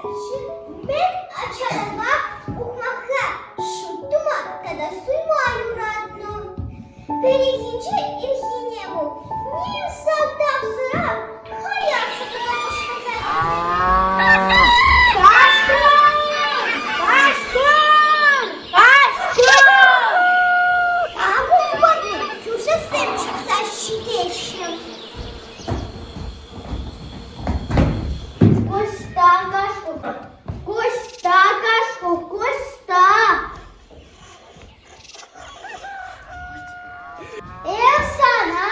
Ҫын мӗн ачаранпах ухмахра шут тума тата суйма юратнӑ. Пӗррехинче ирхине вӑл ним сӑлтавсӑрах хаяр сасӑпа кӑшкӑрса Кашкӑр! Кашкӑр! Кашкӑр! Акӑ ун патне кӳршӗсем чупса ҫитеҫҫӗ. Куҫта кашкӑр, куҫта кашкӑр, куҫта. Эх сана!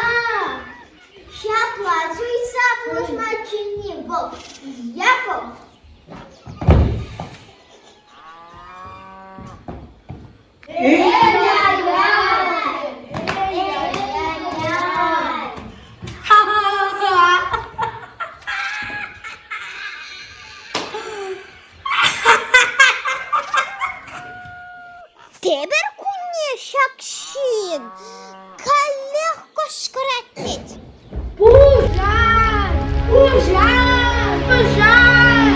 Ҫапла суйса пулӑшма чӗнни вӑл Яков. Тепӗр кунне ҫак ҫын каллех кӑшкӑрать тет. Пушар! Пушар! Пушар!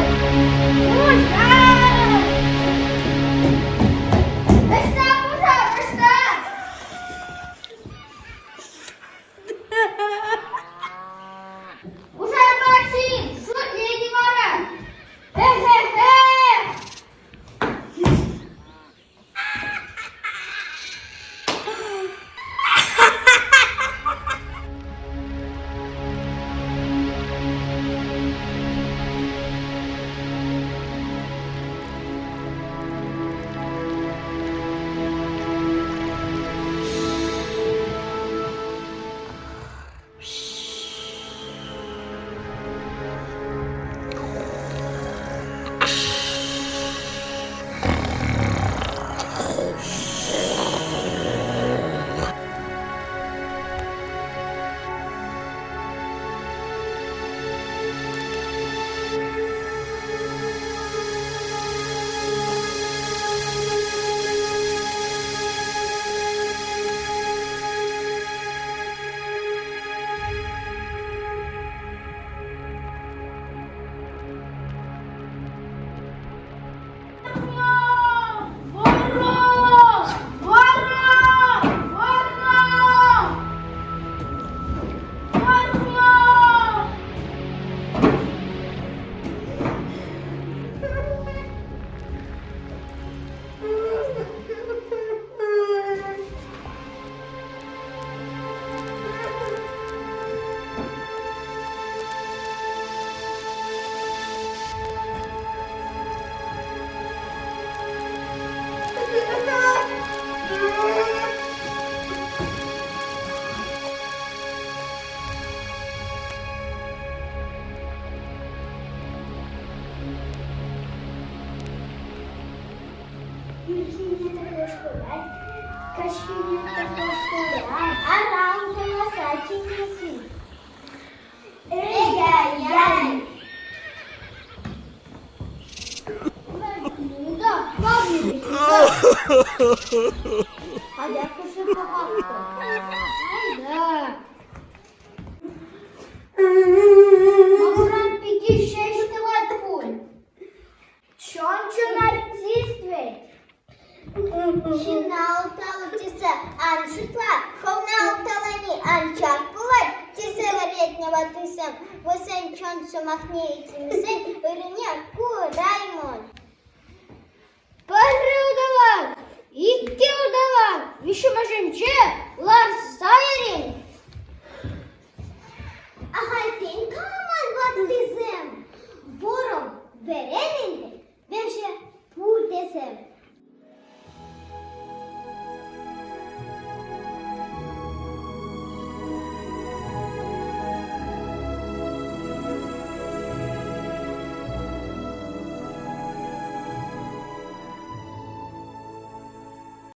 Пушар! Ӑҫта пушар? Ӑҫта? Пушар патши, шутлени вара! Эхе-хе! Ирхине тӑрӑш пырать, каҫхине тӑрӑш пырать, аран каласа чӗнесси. Эй-яй-яй! Ну да, Атя кӗрсе пӑхатпӑр. Айда. Мамуран пики ҫеҫ тӑвать пуль. Чӑн-чӑн артист вӗт. Ҫынна улталӑп тесе ан шутла, хӑвна улталани анчах пулать, тесе вӗрентнӗ ваттисем. Вӗсен чӑн сӑмахне итлемесен ыррине кураймӑн. Пӗрре уталан, икке уталан, виҫҫӗмӗшӗнче лар.